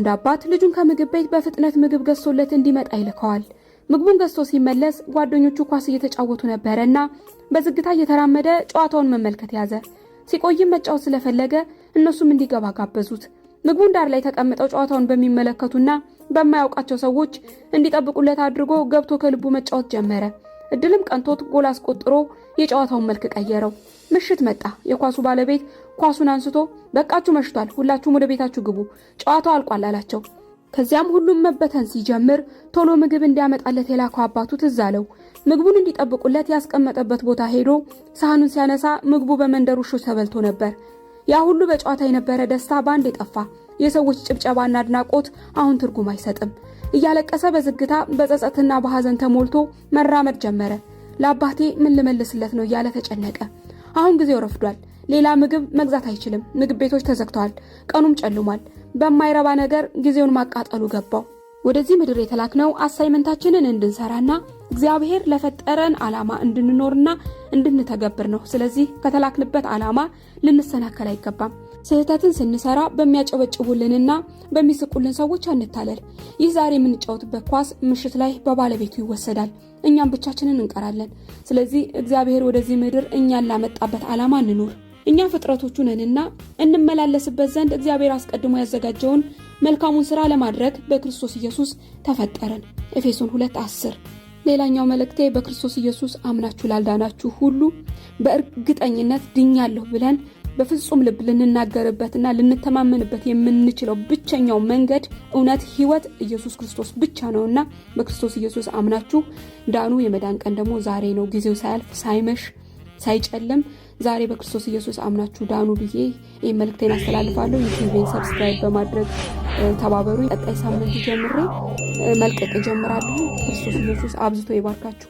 አንድ አባት ልጁን ከምግብ ቤት በፍጥነት ምግብ ገዝቶለት እንዲመጣ ይልከዋል። ምግቡን ገዝቶ ሲመለስ ጓደኞቹ ኳስ እየተጫወቱ ነበረና በዝግታ እየተራመደ ጨዋታውን መመልከት ያዘ። ሲቆይም መጫወት ስለፈለገ እነሱም እንዲገባ ጋበዙት። ምግቡን ዳር ላይ ተቀምጠው ጨዋታውን በሚመለከቱና በማያውቃቸው ሰዎች እንዲጠብቁለት አድርጎ ገብቶ ከልቡ መጫወት ጀመረ። እድልም ቀንቶት ጎል አስቆጥሮ የጨዋታውን መልክ ቀየረው። ምሽት መጣ። የኳሱ ባለቤት ኳሱን አንስቶ በቃችሁ፣ መሽቷል፣ ሁላችሁም ወደ ቤታችሁ ግቡ፣ ጨዋታው አልቋል አላቸው። ከዚያም ሁሉም መበተን ሲጀምር ቶሎ ምግብ እንዲያመጣለት የላከው አባቱ ትዝ አለው። ምግቡን እንዲጠብቁለት ያስቀመጠበት ቦታ ሄዶ ሳህኑን ሲያነሳ ምግቡ በመንደር ውሾች ተበልቶ ነበር። ያ ሁሉ በጨዋታ የነበረ ደስታ በአንድ የጠፋ። የሰዎች ጭብጨባና አድናቆት አሁን ትርጉም አይሰጥም። እያለቀሰ በዝግታ በጸጸትና በሐዘን ተሞልቶ መራመድ ጀመረ። ለአባቴ ምን ልመልስለት ነው እያለ ተጨነቀ። አሁን ጊዜው ረፍዷል። ሌላ ምግብ መግዛት አይችልም። ምግብ ቤቶች ተዘግተዋል። ቀኑም ጨልሟል። በማይረባ ነገር ጊዜውን ማቃጠሉ ገባው። ወደዚህ ምድር የተላክነው assignment ኣችንን እንድንሰራና እግዚአብሔር ለፈጠረን ዓላማ እንድንኖርና እንድንተገብር ነው። ስለዚህ ከተላክንበት ዓላማ ልንሰናከል አይገባም። ስህተትን ስንሰራ በሚያጨበጭቡልንና በሚስቁልን ሰዎች አንታለል። ይህ ዛሬ የምንጫወትበት ኳስ ምሽት ላይ በባለቤቱ ይወሰዳል፣ እኛም ብቻችንን እንቀራለን። ስለዚህ እግዚአብሔር ወደዚህ ምድር እኛን ላመጣበት ዓላማ እንኑር። እኛ ፍጥረቶቹ ነንና እንመላለስበት ዘንድ እግዚአብሔር አስቀድሞ ያዘጋጀውን መልካሙን ስራ ለማድረግ በክርስቶስ ኢየሱስ ተፈጠርን። ኤፌሶን 2:10። ሌላኛው መልእክቴ በክርስቶስ ኢየሱስ አምናችሁ ላልዳናችሁ ሁሉ በእርግጠኝነት ድኛለሁ ብለን በፍጹም ልብ ልንናገርበትና ልንተማመንበት የምንችለው ብቸኛው መንገድ፣ እውነት፣ ሕይወት ኢየሱስ ክርስቶስ ብቻ ነውና በክርስቶስ ኢየሱስ አምናችሁ ዳኑ። የመዳን ቀን ደግሞ ዛሬ ነው። ጊዜው ሳያልፍ፣ ሳይመሽ፣ ሳይጨልም ዛሬ በክርስቶስ ኢየሱስ አምናችሁ ዳኑ ብዬ ይህ መልእክቴን አስተላልፋለሁ። ዩቲዩቤን subscribe በማድረግ ተባበሩ። ቀጣይ ሳምንት ጀምሬ መልቀቅ እጀምራለሁ። ክርስቶስ ኢየሱስ አብዝቶ ይባርካችሁ።